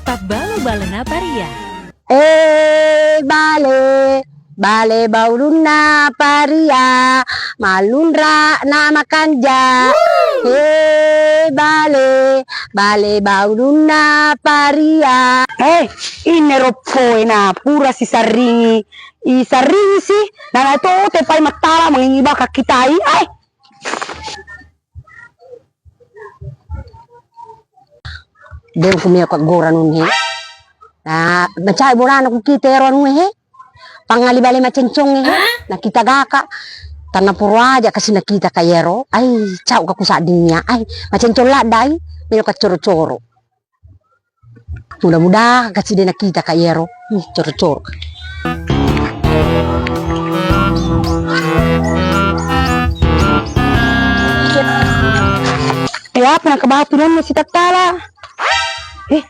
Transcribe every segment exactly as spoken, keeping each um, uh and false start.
Pabbalo-balona paria. Eh, bale, bale baulunna paria, malunra na makanja. Eh, bale, bale baulunna paria. Eh, inne roppoe na pura sisarringi. Isarringi si, nana to te pai mattala mangingi baka kitai. Eh. Deng kumeo kaggora nunhe. Nah, macai bolana kukita ero anue he. Pangali bale macencongnge he. Nakita gaka. Tanna puro aja kasi nakita ka ero. Ai, cau ka kusaddingia. Ai, macencong laddai. Melo kaccoro-coro. Mudah-mudahan kasi de nakita ka ero. Hmm, coro-coro. Eh, apa na kebatu dan masih tattala? Eh,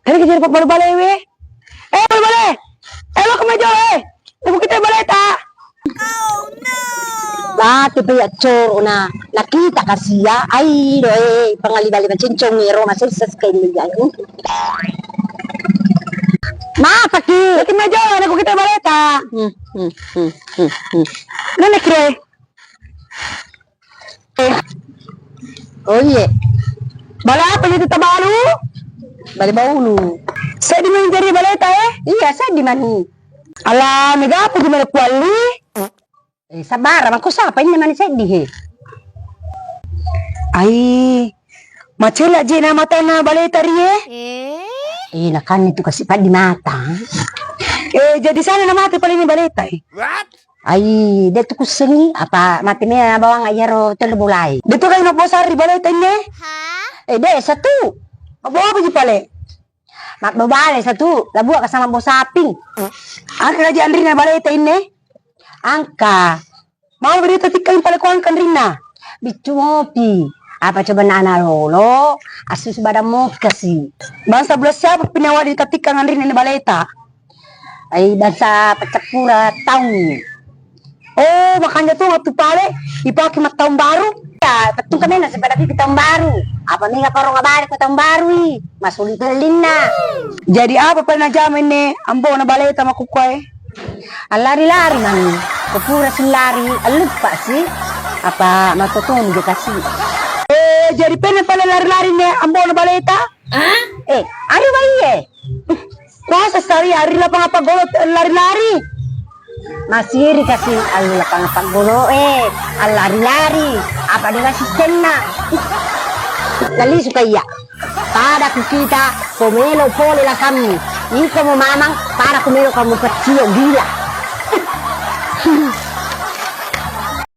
tadi kejar pak bale-bale we. Eh, bale-bale. Eh, lo kemana jauh eh? Ibu kita baleta. Mate pe accoro na nakita kasia ai do eh pangali bale macencong ero masessa sekali ya. Mapaki. Lagi meja na ku kita baleta. Hmm, hmm, hmm, hmm, hmm. Nana kira. Eh. Oh iye. Bale apa itu tabalu? Bale baulu. Seddi mani jadi baleta eh? Iya seddi mani. Ala mega apa gimana kuali? Eh, sabara mako sapa ini mani seddi he. Ai, macela je na matana baleta rie? Eh, nakanni tu kasi paddi mata. Eh, jadi sana na mate paling baleta eh. Ai, de tu kusengi apa mate mea bawang ayaro telu bolai. De tu kai no bosari baleta ini? Eh, de satu. Apa apa ji pale? Mabbobale satu, labuak sama bo saping. Angka aja anrina baleta inne. Angka. Mau berita tikka impale ko angka anrinna. Biccu mopi. Apa coba nana lolo, asus badan mokasi. Bangsa bulan siapa pinawa di tatikka anrinna baleta? Ai bangsa pecappura taung. Oh, makanya tu waktu pale ipake mattaung baru. Ya, pettung kamena sepada pipi taung baru. Apa mega parong abare ko taung baru i. Masuli tellinna. Jadi apa pale najama ini ambo na baleta makukuae? Allari-lari mani. Ko pura sillari, alluppa si. Apa matotoni je kasi. Eh, jadi pene pale lari-lari ne ambo na baleta? Eh, aru baie. Kuasa sari ari lapang apa golo lari-lari. Masiri kasi allu lapang apa golo eh, allari-lari. Apa dengan sistemna? Lali suka iya. Pada kukita ko melo pole lakammu. Iko mo mamang pada ko melo kamu peccio gila.